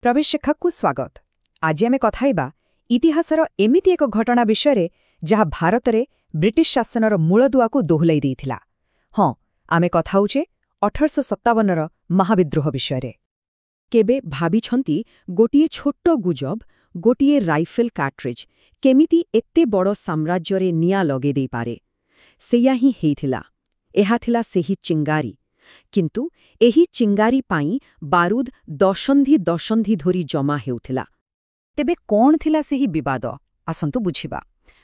ପ୍ରବେଶ ଶିକ୍ଷାକୁ ସ୍ୱାଗତ। ଆଜି ଆମେ କଥା ହେବା ଇତିହାସର ଏମିତି ଏକ ଘଟଣା ବିଷୟରେ, ଯାହା ଭାରତରେ ବ୍ରିଟିଶ ଶାସନର ମୂଳଦୁଆକୁ ଦୋହଲାଇ ଦେଇଥିଲା। ହଁ, ଆମେ କଥା ହେଉଛେ 1857ର ମହାବିଦ୍ରୋହ ବିଷୟରେ। କେବେ ଭାବିଛନ୍ତି, ଗୋଟିଏ ଛୋଟ ଗୁଜବ, ଗୋଟିଏ ରାଇଫେଲ କାର୍ଟ୍ରିଜ୍ କେମିତି ଏତେ ବଡ଼ ସାମ୍ରାଜ୍ୟରେ ନିଆଁ ଲଗେଇ ଦେଇପାରେ? ସେଇଆ ହିଁ ହେଇଥିଲା। ଏହା ଥିଲା ସେହି ଚିଙ୍ଗାରି। କିନ୍ତୁ ଏହି ଚିଙ୍ଗାରି ପାଇଁ ବାରୁଦ ଦଶନ୍ଧି ଦଶନ୍ଧି ଧରି ଜମା ହେଉଥିଲା। ତେବେ କ'ଣ ଥିଲା ସେହି ବିବାଦ? ଆସନ୍ତୁ ବୁଝିବା।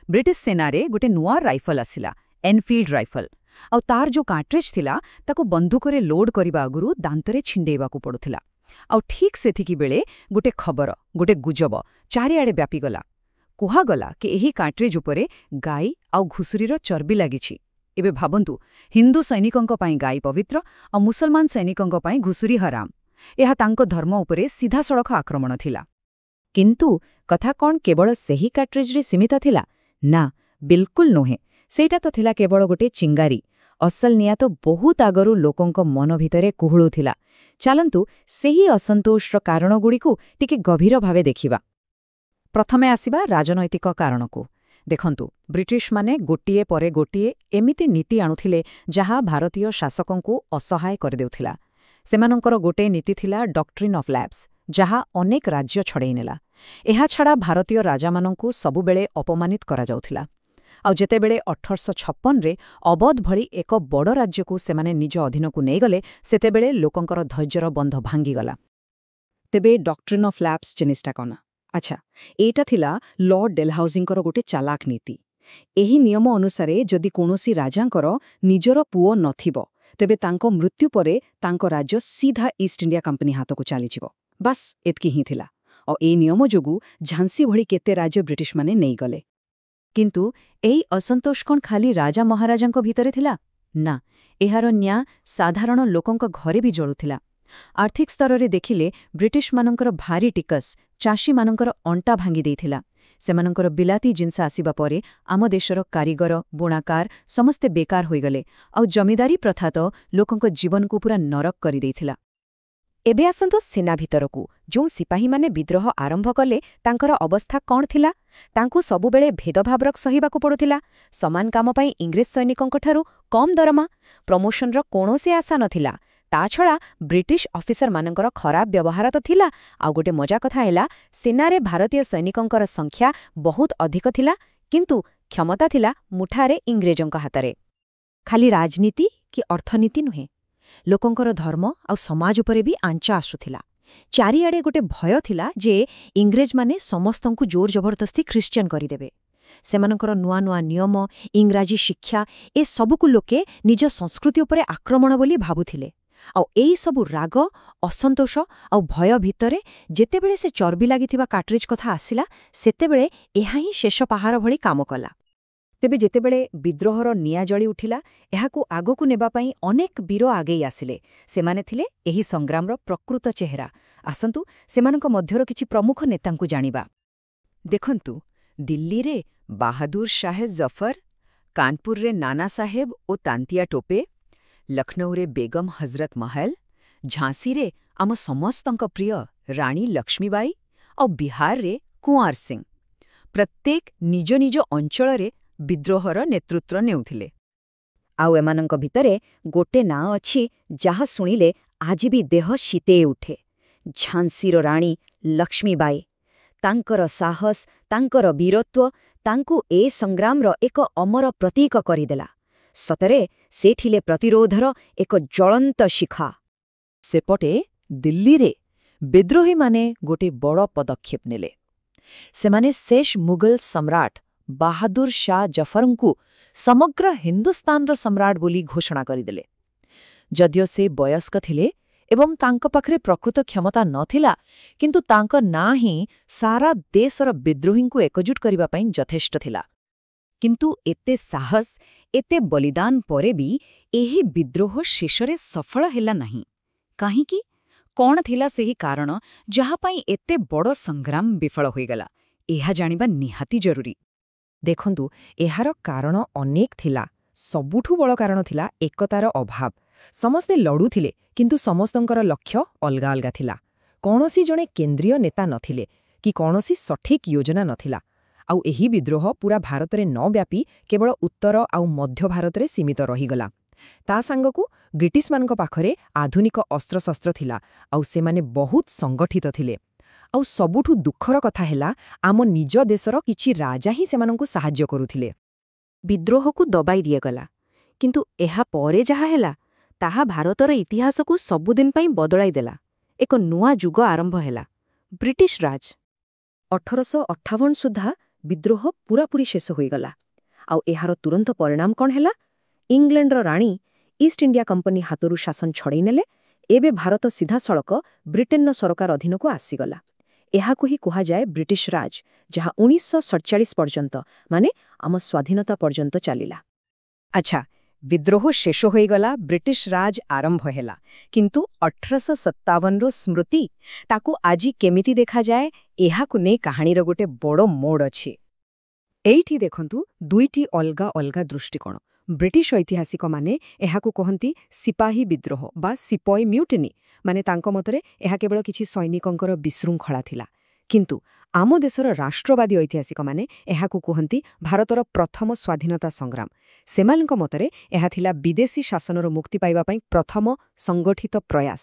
ବ୍ରିଟିଶ ସେନାରେ ଗୋଟେ ନୂଆ ରାଇଫଲ ଆସିଲା, ଏନଫିଲ୍ଡ ରାଇଫଲ। ଆଉ ତାର ଯୋଉ କାର୍ଟ୍ରିଜ୍ ଥିଲା, ତାକୁ ବନ୍ଧୁକରେ ଲୋଡ୍ କରିବା ଆଗରୁ ଦାନ୍ତରେ ଛିଣ୍ଡେଇବାକୁ ପଡୁଥିଲା। ଆଉ ଠିକ୍ ସେତିକି ବେଳେ ଗୋଟେ ଖବର, ଗୋଟେ ଗୁଜବ ଚାରିଆଡ଼େ ବ୍ୟାପିଗଲା। କୁହାଗଲା କି ଏହି କାର୍ଟ୍ରିଜ୍ ଉପରେ ଗାଈ ଆଉ ଘୁଷୁରୀର ଚର୍ବି ଲାଗିଛି। ଏବେ ଭାବନ୍ତୁ, ହିନ୍ଦୁ ସୈନିକଙ୍କ ପାଇଁ ଗାଈ ପବିତ୍ର ଆଉ ମୁସଲମାନ ସୈନିକଙ୍କ ପାଇଁ ଘୁଷୁରୀ ହରାମ। ଏହା ତାଙ୍କ ଧର୍ମ ଉପରେ ସିଧାସଳଖ ଆକ୍ରମଣ ଥିଲା। କିନ୍ତୁ କଥା କ'ଣ କେବଳ ସେହି କାର୍ଟ୍ରିଜ୍ରେ ସୀମିତ ଥିଲା? ନା, ବିଲକୁଲ ନୁହେଁ। ସେଇଟା ତ ଥିଲା କେବଳ ଗୋଟେ ଚିଙ୍ଗାରି। ଅସଲ ନିଆଁ ତ ବହୁତ ଆଗରୁ ଲୋକଙ୍କ ମନ ଭିତରେ କୁହୁଳୁଥିଲା। ଚାଲନ୍ତୁ, ସେହି ଅସନ୍ତୋଷର କାରଣଗୁଡ଼ିକୁ ଟିକେ ଗଭୀର ଭାବେ ଦେଖିବା। ପ୍ରଥମେ ଆସିବା ରାଜନୈତିକ କାରଣକୁ। ଦେଖନ୍ତୁ, ବ୍ରିଟିଶମାନେ ଗୋଟିଏ ପରେ ଗୋଟିଏ ଏମିତି ନୀତି ଆଣୁଥିଲେ, ଯାହା ଭାରତୀୟ ଶାସକଙ୍କୁ ଅସହାୟ କରିଦେଉଥିଲା। ସେମାନଙ୍କର ଗୋଟିଏ ନୀତି ଥିଲା ଡକ୍ଟ୍ରିନ୍ ଅଫ୍ ଲ୍ୟାପ୍ସ, ଯାହା ଅନେକ ରାଜ୍ୟ ଛଡ଼େଇ ନେଲା। ଏହାଛଡ଼ା ଭାରତୀୟ ରାଜାମାନଙ୍କୁ ସବୁବେଳେ ଅପମାନିତ କରାଯାଉଥିଲା। ଆଉ ଯେତେବେଳେ 1856ରେ ଅବଧ ଭଳି ଏକ ବଡ଼ ରାଜ୍ୟକୁ ସେମାନେ ନିଜ ଅଧୀନକୁ ନେଇଗଲେ, ସେତେବେଳେ ଲୋକଙ୍କର ଧୈର୍ଯ୍ୟର ବନ୍ଧ ଭାଙ୍ଗିଗଲା। ତେବେ ଡକ୍ଟ୍ରିନ୍ ଅଫ୍ ଲ୍ୟାପ୍ସ ଜିନିଷଟା କ'ଣ? ଆଚ୍ଛା, ଏଇଟା ଥିଲା ଲର୍ଡ ଡେଲହାଉଜିଙ୍କର ଗୋଟେ ଚାଲାକ ନୀତି। ଏହି ନିୟମ ଅନୁସାରେ ଯଦି କୌଣସି ରାଜାଙ୍କର ନିଜର ପୁଅ ନଥିବ, ତେବେ ତାଙ୍କ ମୃତ୍ୟୁ ପରେ ତାଙ୍କ ରାଜ୍ୟ ସିଧା ଇଷ୍ଟ ଇଣ୍ଡିଆ କମ୍ପାନୀ ହାତକୁ ଚାଲିଯିବ। ବାସ୍, ଏତିକି ହିଁ ଥିଲା। ଆଉ ଏଇ ନିୟମ ଯୋଗୁଁ ଝାନ୍ସୀ ଭଳି କେତେ ରାଜ୍ୟ ବ୍ରିଟିଶମାନେ ନେଇଗଲେ। କିନ୍ତୁ ଏଇ ଅସନ୍ତୋଷ କ'ଣ ଖାଲି ରାଜା ମହାରାଜାଙ୍କ ଭିତରେ ଥିଲା? ନା, ଏହାର ନିଆଁ ସାଧାରଣ ଲୋକଙ୍କ ଘରେ ବି ଜଳୁଥିଲା। ଆର୍ଥିକ ସ୍ତରରେ ଦେଖିଲେ, ବ୍ରିଟିଶମାନଙ୍କର ଭାରୀ ଟିକସ ଚାଷୀମାନଙ୍କର ଅଣ୍ଟା ଭାଙ୍ଗି ଦେଇଥିଲା। ସେମାନଙ୍କର ବିଲାତି ଜିନିଷ ଆସିବା ପରେ ଆମ ଦେଶର କାରିଗର, ବୁଣାକାର ସମସ୍ତେ ବେକାର ହୋଇଗଲେ। ଆଉ ଜମିଦାରୀ ପ୍ରଥା ତ ଲୋକଙ୍କ ଜୀବନକୁ ପୁରା ନରକ କରିଦେଇଥିଲା। ଏବେ ଆସନ୍ତୁ ସେନା ଭିତରକୁ। ଯେଉଁ ସିପାହୀମାନେ ବିଦ୍ରୋହ ଆରମ୍ଭ କଲେ, ତାଙ୍କର ଅବସ୍ଥା କ'ଣ ଥିଲା? ତାଙ୍କୁ ସବୁବେଳେ ଭେଦଭାବର ସହିବାକୁ ପଡୁଥିଲା। ସମାନ କାମ ପାଇଁ ଇଂରେଜ ସୈନିକଙ୍କଠାରୁ କମ୍ ଦରମା, ପ୍ରମୋସନର କୌଣସି ଆଶା ନଥିଲା। ତା ଛଡ଼ା ବ୍ରିଟିଶ ଅଫିସରମାନଙ୍କର ଖରାପ ବ୍ୟବହାର ତ ଥିଲା। ଆଉ ଗୋଟେ ମଜା କଥା ହେଲା, ସେନାରେ ଭାରତୀୟ ସୈନିକଙ୍କର ସଂଖ୍ୟା ବହୁତ ଅଧିକ ଥିଲା, କିନ୍ତୁ କ୍ଷମତା ଥିଲା ମୁଠାରେ ଇଂରେଜଙ୍କ ହାତରେ। ଖାଲି ରାଜନୀତି କି ଅର୍ଥନୀତି ନୁହେଁ, ଲୋକଙ୍କର ଧର୍ମ ଆଉ ସମାଜ ଉପରେ ବି ଆଞ୍ଚ ଆସୁଥିଲା। ଚାରିଆଡ଼େ ଗୋଟେ ଭୟ ଥିଲା ଯେ ଇଂରେଜମାନେ ସମସ୍ତଙ୍କୁ ଜୋର ଜବରଦସ୍ତି ଖ୍ରୀଷ୍ଟିଆନ କରିଦେବେ। ସେମାନଙ୍କର ନୂଆ ନୂଆ ନିୟମ, ଇଂରାଜୀ ଶିକ୍ଷା, ଏସବୁକୁ ଲୋକେ ନିଜ ସଂସ୍କୃତି ଉପରେ ଆକ୍ରମଣ ବୋଲି ଭାବୁଥିଲେ। ଆଉ ଏଇସବୁ ରାଗ, ଅସନ୍ତୋଷ ଆଉ ଭୟ ଭିତରେ ଯେତେବେଳେ ସେ ଚର୍ବି ଲାଗିଥିବା କାର୍ଟ୍ରିଜ୍ କଥା ଆସିଲା, ସେତେବେଳେ ଏହା ହିଁ ଶେଷ ପାହାର ଭଳି କାମ କଲା। ତେବେ ଯେତେବେଳେ ବିଦ୍ରୋହର ନିଆଁ ଜଳି ଉଠିଲା, ଏହାକୁ ଆଗକୁ ନେବା ପାଇଁ ଅନେକ ବୀର ଆଗେଇ ଆସିଲେ। ସେମାନେ ଥିଲେ ଏହି ସଂଗ୍ରାମର ପ୍ରକୃତ ଚେହେରା। ଆସନ୍ତୁ, ସେମାନଙ୍କ ମଧ୍ୟର କିଛି ପ୍ରମୁଖ ନେତାଙ୍କୁ ଜାଣିବା। ଦେଖନ୍ତୁ, ଦିଲ୍ଲୀରେ ବାହାଦୁର ଶାହ ଜଫର, କାନପୁରରେ ନାନା ସାହେବ ଓ ତାନ୍ତିଆ ଟୋପେ, ଲକ୍ଷ୍ନୌରେ ବେଗମ ହଜରତ ମହଲ, ଝାନ୍ସୀରେ ଆମ ସମସ୍ତଙ୍କ ପ୍ରିୟ ରାଣୀ ଲକ୍ଷ୍ମୀବାଇ ଆଉ ବିହାରରେ କୁଆଁର ସିଂ। ପ୍ରତ୍ୟେକ ନିଜ ନିଜ ଅଞ୍ଚଳରେ ବିଦ୍ରୋହର ନେତୃତ୍ୱ ନେଉଥିଲେ। ଆଉ ଏମାନଙ୍କ ଭିତରେ ଗୋଟେ ନାଁ ଅଛି, ଯାହା ଶୁଣିଲେ ଆଜି ବି ଦେହ ଶୀତେଇ ଉଠେ: ଝାନ୍ସୀର ରାଣୀ ଲକ୍ଷ୍ମୀବାଇ। ତାଙ୍କର ସାହସ, ତାଙ୍କର ବୀରତ୍ୱ ତାଙ୍କୁ ଏ ସଂଗ୍ରାମର ଏକ ଅମର ପ୍ରତୀକ କରିଦେଲା। ସତରେ ସେ ଥିଲେ ପ୍ରତିରୋଧର ଏକ ଜ୍ୱଳନ୍ତ ଶିଖା। ସେପଟେ ଦିଲ୍ଲୀରେ ବିଦ୍ରୋହୀମାନେ ଗୋଟେ ବଡ଼ ପଦକ୍ଷେପ ନେଲେ। ସେମାନେ ଶେଷ ମୁଗଲ ସମ୍ରାଟ ବାହାଦୁର ଶାହ ଜଫରଙ୍କୁ ସମଗ୍ର ହିନ୍ଦୁସ୍ତାନର ସମ୍ରାଟ ବୋଲି ଘୋଷଣା କରିଦେଲେ। ଯଦିଓ ସେ ବୟସ୍କ ଥିଲେ ଏବଂ ତାଙ୍କ ପାଖରେ ପ୍ରକୃତ କ୍ଷମତା ନଥିଲା, କିନ୍ତୁ ତାଙ୍କ ନାଁ ହିଁ ସାରା ଦେଶର ବିଦ୍ରୋହୀଙ୍କୁ ଏକଜୁଟ କରିବା ପାଇଁ ଯଥେଷ୍ଟ ଥିଲା। କିନ୍ତୁ ଏତେ ସାହସ, ଏତେ ବଳିଦାନ ପରେ ବି ଏହି ବିଦ୍ରୋହ ଶେଷରେ ସଫଳ ହେଲା ନାହିଁ। କାହିଁକି? କ'ଣ ଥିଲା ସେହି କାରଣ, ଯାହା ପାଇଁ ଏତେ ବଡ଼ ସଂଗ୍ରାମ ବିଫଳ ହୋଇଗଲା? ଏହା ଜାଣିବା ନିହାତି ଜରୁରୀ। ଦେଖନ୍ତୁ, ଏହାର କାରଣ ଅନେକ ଥିଲା। ସବୁଠୁ ବଡ଼ କାରଣ ଥିଲା ଏକତାର ଅଭାବ। ସମସ୍ତେ ଲଢ଼ୁଥିଲେ, କିନ୍ତୁ ସମସ୍ତଙ୍କର ଲକ୍ଷ୍ୟ ଅଲଗା ଅଲଗା ଥିଲା। କୌଣସି ଜଣେ କେନ୍ଦ୍ରୀୟ ନେତା ନଥିଲେ କି କୌଣସି ସଠିକ୍ ଯୋଜନା ନଥିଲା। ଆଉ ଏହି ବିଦ୍ରୋହ ପୁରା ଭାରତରେ ନ ବ୍ୟାପି କେବଳ ଉତ୍ତର ଆଉ ମଧ୍ୟ ଭାରତରେ ସୀମିତ ରହିଗଲା। ତା ସାଙ୍ଗକୁ ବ୍ରିଟିଶମାନଙ୍କ ପାଖରେ ଆଧୁନିକ ଅସ୍ତ୍ରଶସ୍ତ୍ର ଥିଲା ଆଉ ସେମାନେ ବହୁତ ସଂଗଠିତ ଥିଲେ। ଆଉ ସବୁଠୁ ଦୁଃଖର କଥା ହେଲା, ଆମ ନିଜ ଦେଶର କିଛି ରାଜା ହିଁ ସେମାନଙ୍କୁ ସାହାଯ୍ୟ କରୁଥିଲେ। ବିଦ୍ରୋହକୁ ଦବାଇ ଦିଆଗଲା, କିନ୍ତୁ ଏହା ପରେ ଯାହା ହେଲା ତାହା ଭାରତର ଇତିହାସକୁ ସବୁଦିନ ପାଇଁ ବଦଳାଇ ଦେଲା। ଏକ ନୂଆ ଯୁଗ ଆରମ୍ଭ ହେଲା, ବ୍ରିଟିଶ ରାଜ। 1858 ସୁଦ୍ଧା ବିଦ୍ରୋହ ପୂରାପୂରି ଶେଷ ହୋଇଗଲା। ଆଉ ଏହାର ତୁରନ୍ତ ପରିଣାମ କ'ଣ ହେଲା? ଇଂଲଣ୍ଡର ରାଣୀ ଇଷ୍ଟ ଇଣ୍ଡିଆ କମ୍ପାନୀ ହାତରୁ ଶାସନ ଛଡ଼େଇ ନେଲେ। ଏବେ ଭାରତ ସିଧାସଳଖ ବ୍ରିଟେନର ସରକାର ଅଧୀନକୁ ଆସିଗଲା। ଏହାକୁ ହିଁ କୁହାଯାଏ ବ୍ରିଟିଶ ରାଜ, ଯାହା 1947 ପର୍ଯ୍ୟନ୍ତ, ମାନେ ଆମ ସ୍ୱାଧୀନତା ପର୍ଯ୍ୟନ୍ତ ଚାଲିଲା। ଆଚ୍ଛା, ବିଦ୍ରୋହ ଶେଷ ହୋଇଗଲା, ବ୍ରିଟିଶ ରାଜ ଆରମ୍ଭ ହେଲା, କିନ୍ତୁ 1857ର ସ୍ମୃତି, ତାକୁ ଆଜି କେମିତି ଦେଖାଯାଏ, ଏହାକୁ ନେଇ କାହାଣୀର ଗୋଟେ ବଡ଼ ମୋଡ଼ ଅଛି। ଏଇଠି ଦେଖନ୍ତୁ ଦୁଇଟି ଅଲଗା ଅଲଗା ଦୃଷ୍ଟିକୋଣ। ବ୍ରିଟିଶ ଐତିହାସିକମାନେ ଏହାକୁ କହନ୍ତି ସିପାହୀ ବିଦ୍ରୋହ ବା ସିପୋଇ ମ୍ୟୁଟିନି, ମାନେ ତାଙ୍କ ମତରେ ଏହା କେବଳ କିଛି ସୈନିକଙ୍କର ବିଶୃଙ୍ଖଳା ଥିଲା। କିନ୍ତୁ ଆମ ଦେଶର ରାଷ୍ଟ୍ରବାଦୀ ଐତିହାସିକମାନେ ଏହାକୁ କୁହନ୍ତି ଭାରତର ପ୍ରଥମ ସ୍ୱାଧୀନତା ସଂଗ୍ରାମ। ସେମାନଙ୍କ ମତରେ ଏହା ଥିଲା ବିଦେଶୀ ଶାସନରୁ ମୁକ୍ତି ପାଇବା ପାଇଁ ପ୍ରଥମ ସଂଗଠିତ ପ୍ରୟାସ।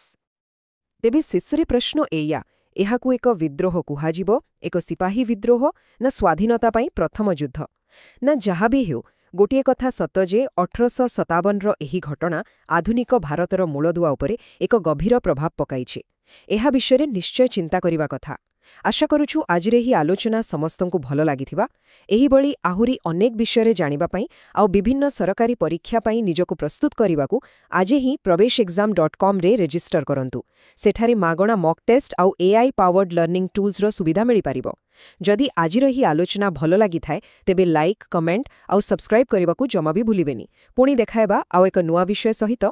ତେବେ ଶେଷରେ ପ୍ରଶ୍ନ ଏଇଆ, ଏହାକୁ ଏକ ବିଦ୍ରୋହ କୁହାଯିବ, ଏକ ସିପାହୀ ବିଦ୍ରୋହ, ନା ସ୍ୱାଧୀନତା ପାଇଁ ପ୍ରଥମ ଯୁଦ୍ଧ? ନା ଯାହା ବି ହେଉ, ଗୋଟିଏ କଥା ସତ ଯେ 1857ର ଏହି ଘଟଣା ଆଧୁନିକ ଭାରତର ମୂଳଦୁଆ ଉପରେ ଏକ ଗଭୀର ପ୍ରଭାବ ପକାଇଛି। ଏହା ବିଷୟରେ ନିଶ୍ଚୟ ଚିନ୍ତା କରିବା କଥା। ଆଶା କରୁଛୁ ଆଜିର ଏହି ଆଲୋଚନା ସମସ୍ତଙ୍କୁ ଭଲ ଲାଗିଥିବ। ଏହିଭଳି ଆହୁରି ଅନେକ ବିଷୟରେ ଜାଣିବା ପାଇଁ ଆଉ ବିଭିନ୍ନ ସରକାରୀ ପରୀକ୍ଷା ପାଇଁ ନିଜକୁ ପ୍ରସ୍ତୁତ କରିବାକୁ ଆଜି ହିଁ praveshexam.comରେ ରେଜିଷ୍ଟର କରନ୍ତୁ। ସେଠାରେ ମାଗଣା ମକ୍ ଟେଷ୍ଟ ଆଉ ଏଆଇ ପାୱାର୍ଡ ଲର୍ଣ୍ଣିଂ ଟୁଲ୍ସର ସୁବିଧା ମିଳିପାରିବ। ଯଦି ଆଜିର ଏହି ଆଲୋଚନା ଭଲ ଲାଗିଥାଏ, ତେବେ ଲାଇକ୍, କମେଣ୍ଟ ଆଉ ସବସ୍କ୍ରାଇବ୍ କରିବାକୁ ଜମା ବି ଭୁଲିବେନି। ପୁଣି ଦେଖାହେବା ଆଉ ଏକ ନୂଆ ବିଷୟ ସହିତ।